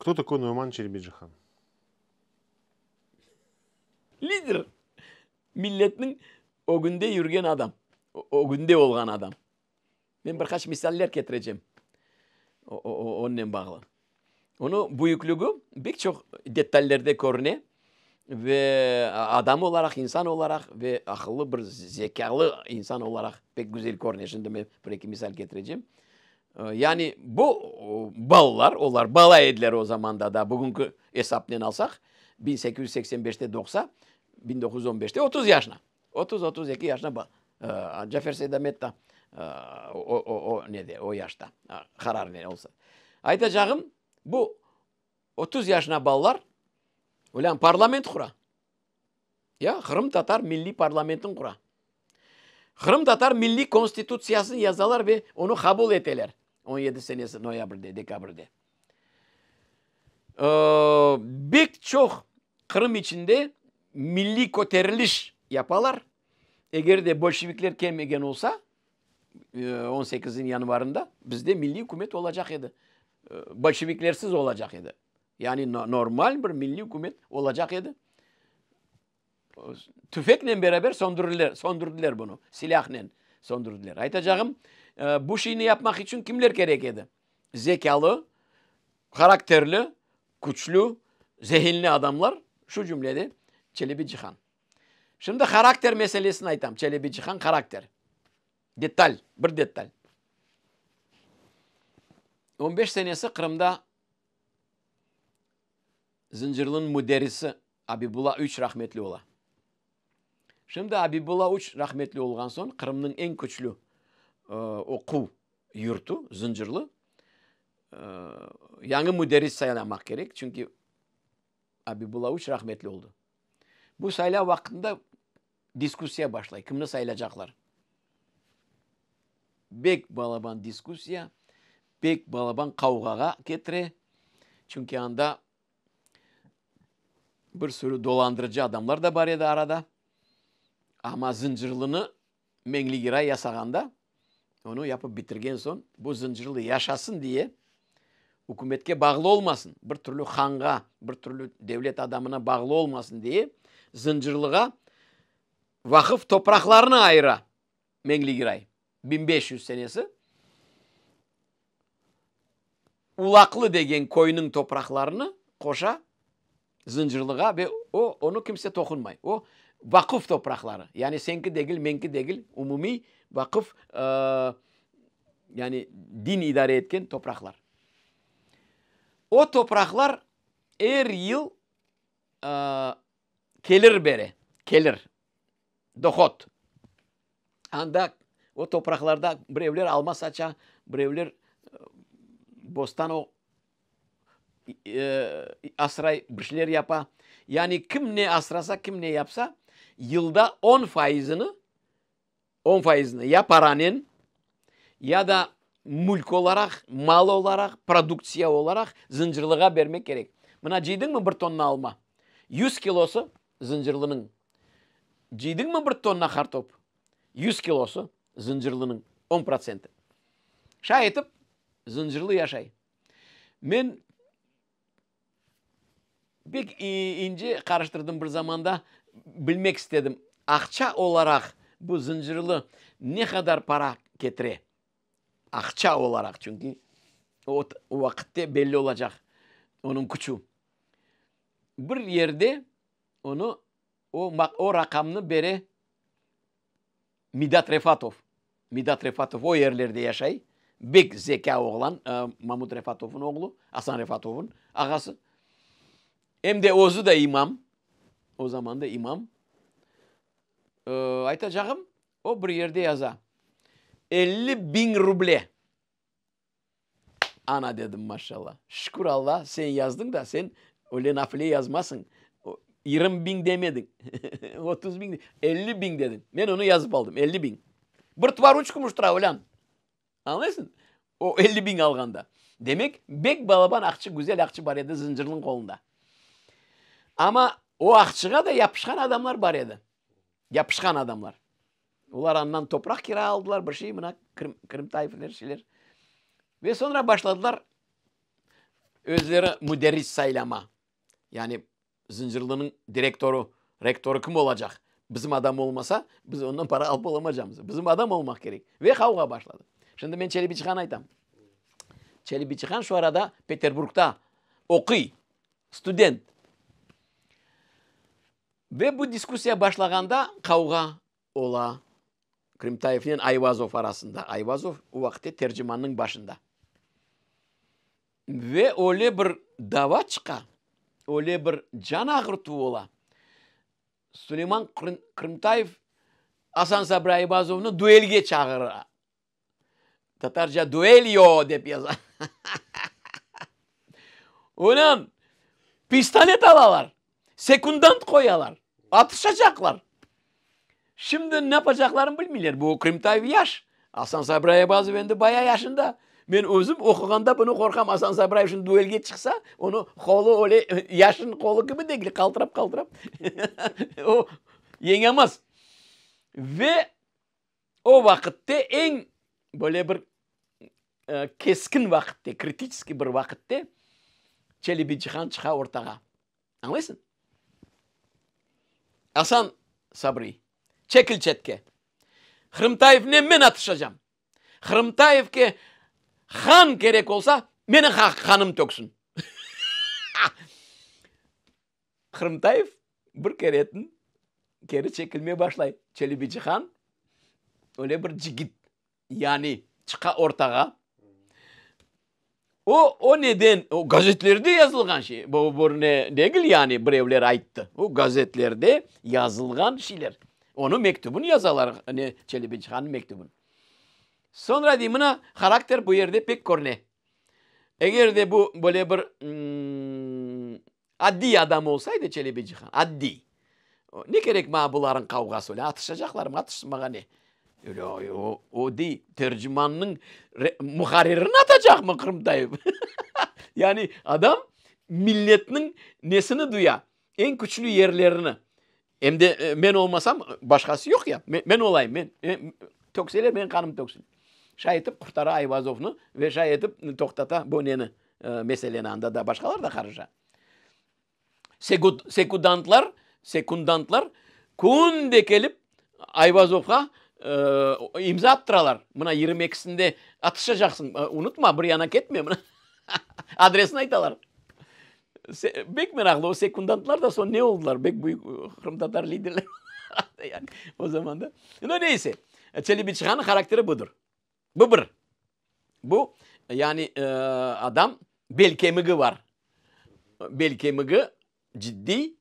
Кто такой Нуйман Челебиджихан? Lider, milletniñ ögünde yürgen adam, ögünde olğan adam. Men bir qaç misaller ketirecem onnen bağlı. Onıñ büyüklügi pek çoq detallerde körüne ve adam olaraq, insan olaraq ve aqıllı bir zekâlı insan olaraq pek güzel körüne. Şimdi men bir-eki misal ketirecem. Yani bu balalar, olar bala ediler o zamanda da, bugünki esapnen alsaq, 1885-te doğsa, 1915-te 30 yaşına, 30-32 yaşına Cafer Seydamet da o, o, o nede, o yaşta, qararnen olsa. Aytacağım, bu 30 yaşına balalar olân parlament qura. Ya Qırımtatar milliy parlamentin qura. Qırımtatar milliy konstitutsiyasını yazalar ve onı qabul eteler 17 senesi noyabrde, dekabrde. Bek çoq Qırım içinde milliy köteriliş yapalar. Eger de bolşevikler kelmegen olsa, 18 yanvarında bizde milliy ükümet olacaq edi. Bolşeviklersiz olacaq edi. Yani normal bir milliy ükümet olacaq edi. Tüfeknen beraber söndürdiler, söndürdiler bunı, silâhnen söndürdiler. Aytacağım, bu şeyni yapmaq içün kimler kerek edi? Zekâlı, harakterli, küçlü, zehinli adamlar, şu cümlede Çelebi Cihan. Şimdi harakter meselesini aytam, Çelebi Cihan harakter. Detal, bir detal. 15 senesi Qırımda Zıncırlınıñ müderrisi Abibulla Üç rahmetli ola. Şimdi Abibulla Üç rahmetli olğan soñ Qırımnıñ eñ küçlü oquv yurtu Zıncırlı yañı müderris saylamaq kerek, çünki Abibulla Üç rahmetli oldı. Bu saylav vaqtında diskussiya başlay, kimni saylacaqlar. Bek balaban diskussiya, bek balaban qavğağa ketire, çünki anda bir sürü dolandırıcı adamlar da bar edi arada. Amma Zıncırlını Meñli Giray yasağanda, onı yapıp bitirgen soñ, bu Zıncırlı yaşasın diye, ükümetke bağlı olmasın, bir türlü hanğa, bir türlü devlet adamına bağlı olmasın diye, Zıncırlığa vaqıf topraqlarını ayıra Meñli Giray. 1500 senesi Ulaqlı degen köyniñ topraqlarını qoşa Zıncırlığa ve o, onı kimse toqunmay. O, vaquf topraqları, yani señki degil, meñki degil, umumiy vaquf, yani din idare etken topraqlar. O topraqlar er yıl kelir bere, kelir, dohod. Anda, o topraqlarda birevler alma saça, birevler bostan asray, bir şeyler yapa. Yani kim ne asrasa, kim ne yapsa, yılda on faizini, on faizini ya paranen, ya da mülk olaraq, mal olaraq, produktsiya olaraq Zıncırlığa bermek kerek. Mına cıydıñmı bir tonna alma, 100 kilosı Zıncırlınıñ. Cıydıñmı bir tonna qartop, 100 kilosı Zıncırlınıñ, on protsenti. Şay etip, Zıncırlı yaşay. Men pek ince qarıştırdım bir zamanda, bilmek istedim, aqça olaraq bu Zıncırlı ne qadar para ketire? Aqça olaraq, çünki o vaqıtte belli olacaq onıñ küçü. Bir yerde onı, o, o raqamnı bere Midat Refatov. Midat Refatov o yerlerde yaşay. Bek zekâ oğlan, Mamut Refatovnıñ oğlu, Asan Refatovnıñ ağası. Em de özü de imam, o zamanda imam. Aytacağım, o bir yerde yaza, 50 biñ ruble. Ana, dedim, maşallah, şükür Alla, sen yazdıñ da, sen öyle nafile yazmasıñ, 20 biñ demediñ, 30 biñ, 50 biñ dediñ. Men onı yazıp aldım, 50 biñ. Bir tuvar üç kümüş tura, olân. Añlaysıñ? O 50 biñ alğanda. Demek, bek balaban aqçı, güzel aqçı bar edi Zıncırlıñ qolunda. Amma o aqçığa da yapışqan adamlar bar edi. Yapışqan adamlar. Olar andan topraq kira aldılar, bir şey, mına Qırım, Qırım tayfeler, şeyler. Ve soñra başladılar. Özleri müderris saylama, yani Zıncırlınıñ direktorı, rektorı kim olacaq? Bizim adam olmasa, biz ondan para alıp olamacamız. Bizim adam olmaq kerek. Ve qavğa başladı. Şimdi men Çelebicihan aytam. Çelebicihan şu arada Peterburgda oquy, student. Ve bu diskussiya başlağanda qavğa ola Krımtayevnen Ayvazov arasında. Ayvazov o vaqıtte Tercimannıñ başında. Ve öyle bir dava çıqa, öyle bir can ağırtuv ola. Suleyman Krımtayev Asan Sabri Ayvazovnı duelge çağıra. Tatarca duelyo dep yaza. Ondan pistolet alalar, sekundant qoyalar, atışacaqlar. Şimdi ne yapacaqlarını bilmeyler. Bu Krımtayev yaş. Asan Sabri Ayvazov endi baya yaşında. Men özüm oquğanda bunı qorqam. Asan Sabrayev şimdi duelge çıqsa, onı qolu öyle yaşın qolu kibi degil, qaltırap-qaltırap o yeñemez. Ve O vaqıtte eñ böyle bir keskin vaqıtte, kritiçeskiy bir vaqıtte Çelebicihan çıqa ortağa. Añlaysıñ? Asan Sabriy, çekil çetke. Hrımtayevnen men atışacam. Hrımtayevke han kerek olsa, menim qanım töksün. Qırımtayev bir keretin keri çekilmeye başlay. Çelebicihan öyle bir cigit, yani çıqa ortağa. O, o neden, o gazetlerde yazılğan şey, bu bir ne degil yani birevler ayttı. O gazetlerde yazılğan şeyler. Onıñ mektübini yazalar, ne Çelebicihannıñ mektübini. Soñra dey, mına harakter bu yerde pek körüne. Eger de bu böyle bir addiy adam olsaydı Çelebicihan, addiy, ne kerek maña bularnıñ qavğası, öyle atışacaqlarmı, atışsın, maña ne? Öyle o, o dey, Tercümannıñ muharririni atacaqmı Qırımtayev? Yani adam milletniñ nesini duya, eñ küçlü yerlerini. Em de men olmasam, başqası yoq ya. Men olayım, men. Tökseler, menim qanım töksün. Şay etip qurtara Ayvazovnı ve şay etip toqtata bu neni, meseleni. Anda da başqalar da qarışa. Sekudantlar, sekundantlar künde kelip Ayvazovğa imza attıralar. Mına 22-sinde atışacaqsıñ, unutma, bir yana ketme. Adresini aytalar. Bek meraqlı, o sekundantlar da soñ ne oldılar? Bek büyük qırımtatar liderler yani o zamanda. No, neyse, Çelebicihanıñ harakteri budır. Bu bir. Bu, yani adam bel kemigi bar. Bel kemigi ciddiy,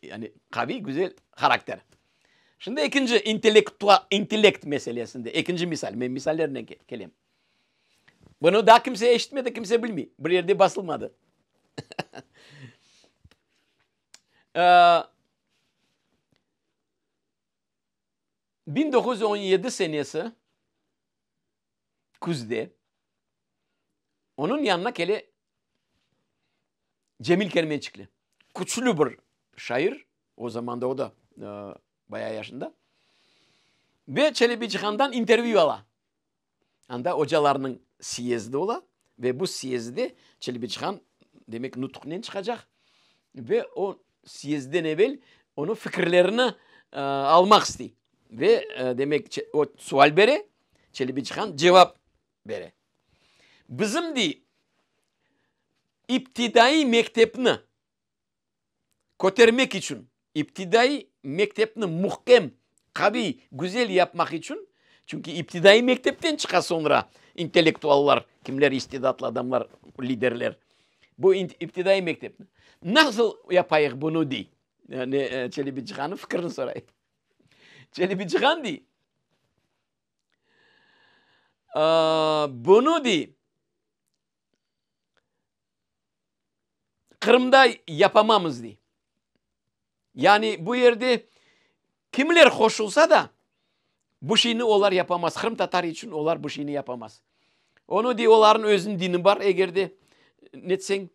yani qaviy, güzel harakter. Şimdi ekinci intellekt meselesinde, ekinci misal, men misallernen kelem. Bunı daa kimse eşitmedi, kimse bilmey. Bir yerde basılmadı. 1917 senesi küzde onıñ yanına kele Cemil Kermençikli. Küçlü bir şair, o zamanda o da bayağı yaşında. Ve Çelebicihandan intervyü ala. Anda ocalarnıñ syezdi ola ve bu syezde Çelebicihan, demek, nutuqnen çıqacaq ve o syezden evel onıñ fikirlerini almaq istey. Ve, demek, o sual bere, Çelebicihan cevap bere. Bizim, dey, iptidaiy mektepni kötermek içün, iptidaiy mektepni muhkem, qaviy, güzel yapmaq içün, çünki iptidaiy mektepten çıqa soñra intellektuallar, kimler istidatlı adamlar, liderler, bu iptidaiy mektepni nasıl yapayıq bunı, dey. Yani Çelebicihannıñ fikirini soray. Çelebicihan dey, bunı dey, Qırımda yapamamız, dey. Yani bu yerde kimler qoşulsa da, bu şeyni olar yapamaz. Qırımtatar içün olar bu şeyni yapamaz. Onı dey, olarnıñ özüniñ dini bar, eger de netseñ,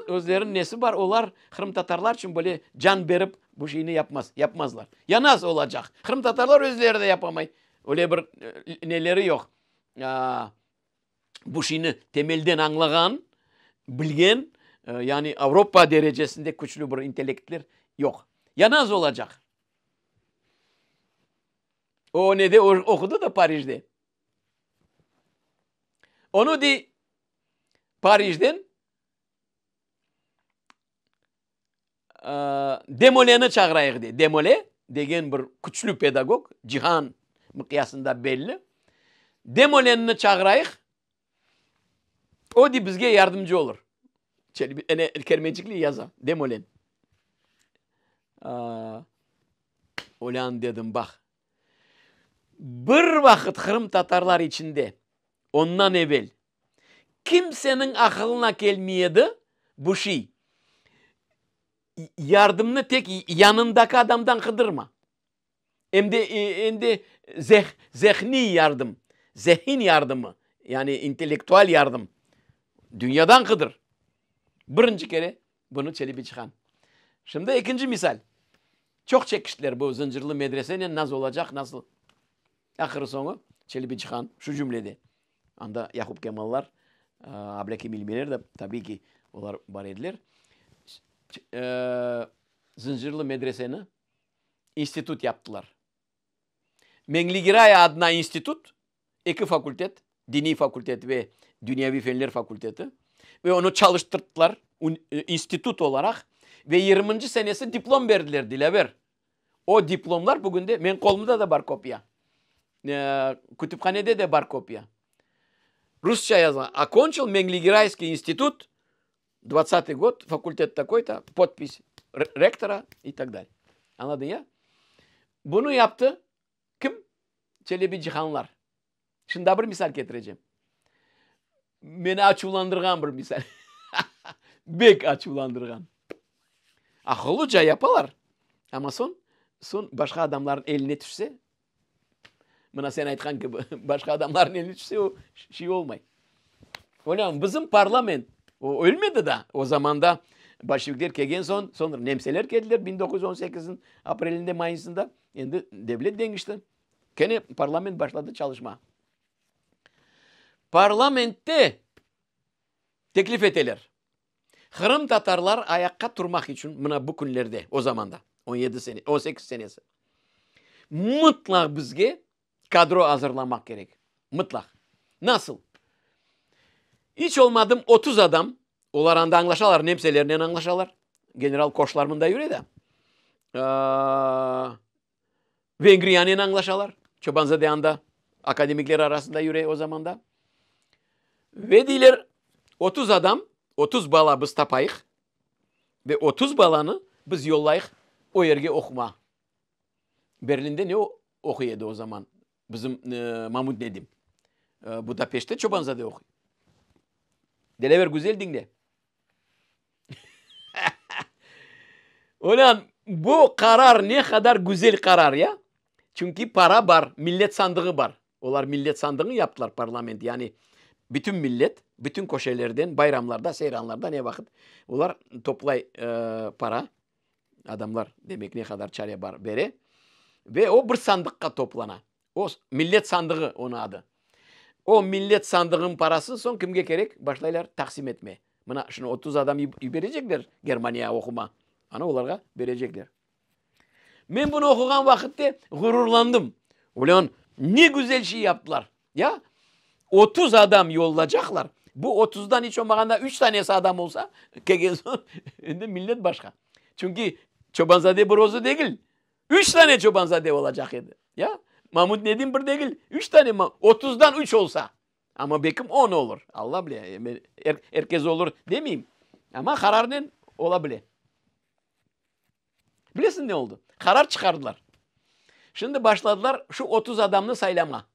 özleriniñ nesi bar, olar qırımtatarlar içün böyle can berip bu şeyni yapmaz, yapmazlar. Ya nasıl olacaq? Qırımtatarlar özleri de yapamay. Öyle bir neleri yoq. Bu şeyni temelden añlağan, bilgen, yani Avropa derecesinde küçlü bir intellektler yoq. Ya nasıl olacaq? O nede oqudı da Parijde. Onı dey, Parijden Demoleni çağırayıq dey. Demole degen bir küçlü pedagog, cihan mıqyasında belli. Demolenni çağırayıq, o dey bizge yardımcı olur. Ene, Kermençikli yaza, Demolen. Olân dedim, baq, bir vaqıt qırımtatarlar içinde ondan evel Kimseniñ aqılına kelmey edi bu şey. Yardımnı tek yanındaki adamdan qıdırma. Em de, em de zehniy yardım, zehin yardımı, yani intellektual yardım dünyadan qıdır. Birinci kere bunı Çelebi Cihan. Şimdi ekinci misal. Çoq çekiştiler bu Zıncırlı medresenen nasıl olacaq, nasıl. Ahırı soñu Çelebi Cihan şu cümlede, anda Yaqub Kemallar, Ablâkim İlmiler de tabiiy ki, olar bar ediler, Zıncırlı medreseni institut yaptılar. Meñli Giray adına institut, eki fakultet, diniy fakultet ve dünyaviy fenler fakulteti, ve onı çalıştırttılar institut olaraq ve yirminci senesi diplom berdiler, Dilâver. O diplomlar bugün de, menim qolumda da bar kopiya, kütüphanede de bar kopiya. Rusça yazılğan, Okonçil Mengligirayskiy institut, dvadtsatый god, fakultet takoy-to, podpis rektora i tak dalye. Añladıñ ya? Bunı yaptı kim? Çelebi Cihanlar. Şimdi daa bir misal ketirecem. Meni açuvlandırğan bir misal. Bek açuvlandırğan. Aqıllıca yapalar, amma soñ, soñ başqa adamlarnıñ eline tüşse, mına sen aytqan kibi, başqa adamlarnıñ eline tüşse, o şey olmay. Öyle, bizim parlament, o ölmedi daa, o zamanda bolşevikler kelgen soñ, soñra nemseler keldiler 1918-niñ aprelinde, mayısında, endi devlet deñişti. Kene parlament başladı çalışma. Parlamentte teklif eteler, qırımtatarlar ayaqqa turmaq içün mına bu künlerde, o zamanda, on yedi sene, on sekiz senesi, mıtlaq bizge kadro azırlamaq kerek. Mıtlaq. Nasıl? İç olmadım 30 adam, olar anda añlaşalar, nemselernen añlaşalar, general Koşlar mında yüre de, Vengriyanen añlaşalar, Çobanzade anda akademikler arasında yüre o zamanda. Ve deyler, 30 adam, 30 bala biz tapayıq ve 30 balanı biz yollayıq o yerge oqumağa. Berlinde ne oquy edi o zaman bizim Mamut Nedim? Budapeştte Çobanzade oquy. Delaver, güzel diñle. Olân, bu qarar ne qadar güzel qarar, ya? Çünki para bar, millet sandığı bar. Olar millet sandığını yaptılar, parlament, yani bütün millet, bütün köşelerden, bayramlarda, seyranlarda, ne vaqıt olar toplay para, adamlar, demek, ne qadar çare bar, bere ve o bir sandıqqa toplana. O, millet sandığı onıñ adı. O millet sandığınıñ parasını soñ kimge kerek, başlaylar taqsim etme. Mına, şunı 30 adam yiberecekler Germaniyağa oquma. Ana olarğa berecekler. Men bunı oquğan vaqıtte ğururlandım. Ulan, ne güzel şey yaptılar. Ya, 30 adam yollacaqlar. Bu otuzdan iç olmağanda üç tanesi adam olsa, kelgen soñ, endi millet başqa. Çünki Çobanzade bir özü degil. Üç tane Çobanzade olacaq edi. Ya, Mamut Nedim bir degil, üç tane, otuzdan üç olsa. Amma belkim on olur. Alla bile, men er, er kes olur demeyim. Amma qararnen ola bile. Bilesiñ ne oldı? Qarar çıqardılar. Şimdi başladılar şu 30 adamnı saylama.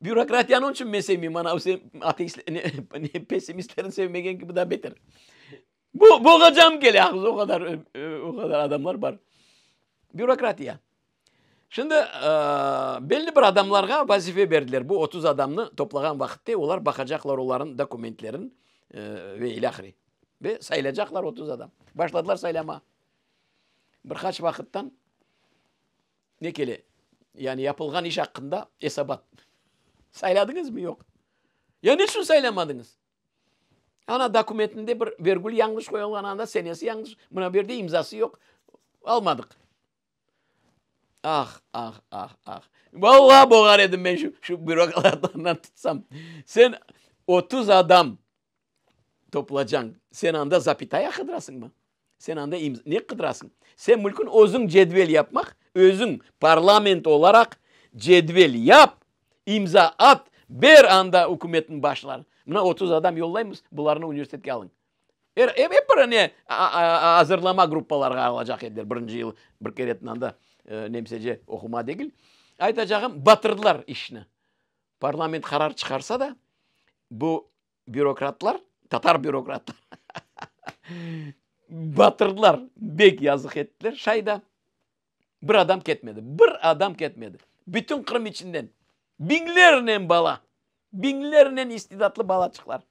Bürokratiyanı onıñ içün men sevmeyim. Ana, ateistler, pessimistlerni sevmegen kibi daa beter. Bu, boğacam kele, ağız o qadar, o qadar adamlar bar. Bürokratiya. Şimdi belli bir adamlarğa vazife berdiler. Bu 30 adamnı toplağan vaqıtte olar baqacaqlar olarnıñ dokumentlerin ve ilâhre. Ve saylacaqlar 30 adam. Başladılar saylama. Bir qaç vaqıttan ne kele? Yani yapılğan iş aqqında esabat. Sayladıñızmı? Yoq. Ya ne içün saylamadıñız? Ana dokumentinde bir vergül yañlış qoyulğan, anda senesi yañlış, mına bu yerde imzası yoq. Almadıq. Ah, ah, ah, ah. Vallahi boğar edim men şu, şu bürokratlardan tutsam. Sen 30 adam toplacañ, sen anda zapitaya qıdırasıñmı? Sen anda imza, ne qıdırasıñ? Sen mülkün özüñ cedvel yapmaq, özüñ parlament olaraq cedvel yap, imza at, ber anda ükümetniñ başları. Mına 30 adam yollaymız, bularnı universitetke alıñ. Er, ep, ep bir ne azırlama gruppalarğa alacaq ediler birinci yıl bir kere anda e, nemsece oquma degil. Aytacağım, batırdılar işni. Parlament qarar çıqarsa da, bu bürokratlar, tatar bürokratlar batırdılar, bek yazıq ettiler. Şayda bir adam ketmedi, bir adam ketmedi. Bütün Qırım içinden biñlernen bala, biñlernen istidatlı balaçıqlar.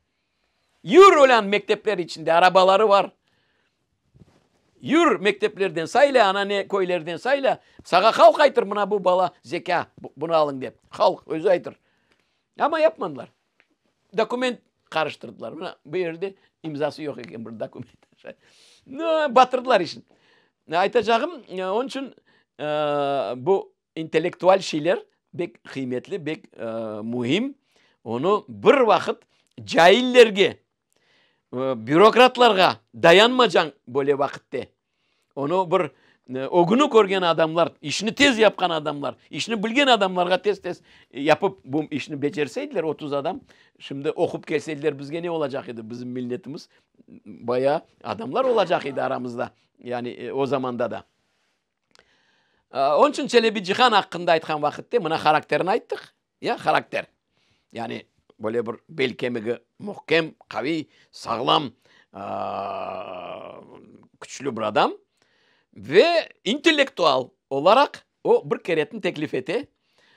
Yür olân mektepler içinde, arabaları var. Yür mekteplerden sayla, ana ne köylerden sayla, sağa halq aytır, mına bu bala zekâ, bunı alıñ dep. Halq özü aytır. Amma yapmadılar. Dokument qarıştırdılar. Mına bu yerde imzası yoq eken bir dokument. No, batırdılar işni. Aytacağım, onıñ içün bu intellektual şeyler bek qıymetli, bek müim. Onı bir vaqıt caillerge, bürokratlarğa dayanmacañ böyle vaqıtte. Onı bir ögüni körgen adamlar, işni tez yapqan adamlar, işni bilgen adamlarğa tez-tez yapıp bu işni becerseydiler, 30 adam, şimdi oqup kelseydiler bizge ne olacaq edi? Bizim milletimiz bayağı adamlar olacaq edi aramızda, yani o zamanda da. Onıñ içün Çelebi Cihan aqqında aytqan vaqıtte mına harakterini ayttıq. Ya, harakter. Yani böyle bir bel kemigi muhkem, qaviy, sağlam, küçlü bir adam. Ve intellektual olaraq o bir keretni teklif ete.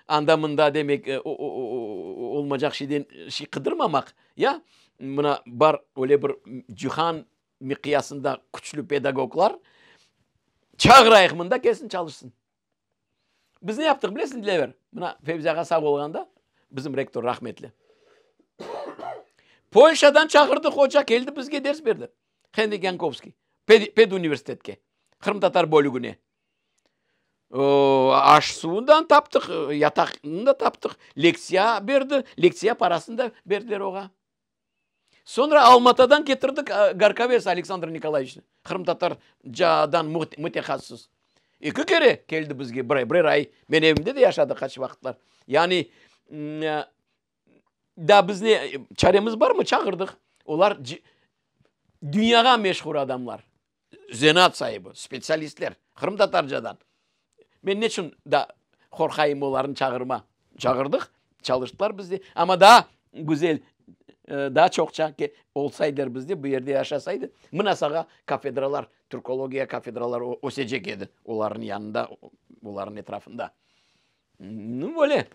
Anda-mında demek olmacaq şeyden şey qıdırmamaq. Ya, mına bar öyle bir cihan miqyasında küçlü pedagoglar, çağırayıq mında, kelsin çalışsın. Biz ne yaptıq bilesiñ, Dilever? Mına Fevzi ağa sağ olğanda, bizim rektor rahmetli. Polşadan çağırdıq hoca, keldi bizge ders berdi. Henrik Yankovskiy, peduniversitetke, qırımtatar bölügine. Aş-suvundan taptıq, yataqnı da taptıq, lektsiya berdi, lektsiya parasını da berdiler oğa. Soñra Almatadan ketirdik Garkaves Aleksandr Nikolayeviçni, qırımtatarcadan mütehassıs. Eki kere keldi bizge, birer ay men evimde de yaşadı qaç vaqıtlar. Yani, daa biz ne, çaremiz barmı, çağırdıq. Olar dünyağa meşhur adamlar. Zenaat saibi, spetsialistler, qırımtatarcadan. Men neçün da qorqayım olarnı çağırma? Çağırdıq, çalıştılar bizde. Amma daa güzel, daa çoqça olsaydılar bizde, bu yerde yaşasaydı, mına sağa kafedralar, türkologiya kafedraları ösecek edi olarnıñ yanında, olarnıñ etrafında. Nu, böyle.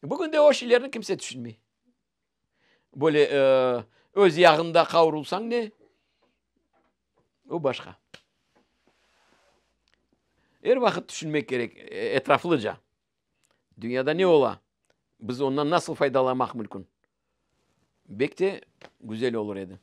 Bugün de o şeylerni kimse tüşünmey. Böyle öz yağında qavurılsañ ne, o başqa. Er vaqıt tüşünmek kerek etraflıca. Dünyada ne ola, biz ondan nasıl faydalanmaq mümkün? Bek te güzel olur edi.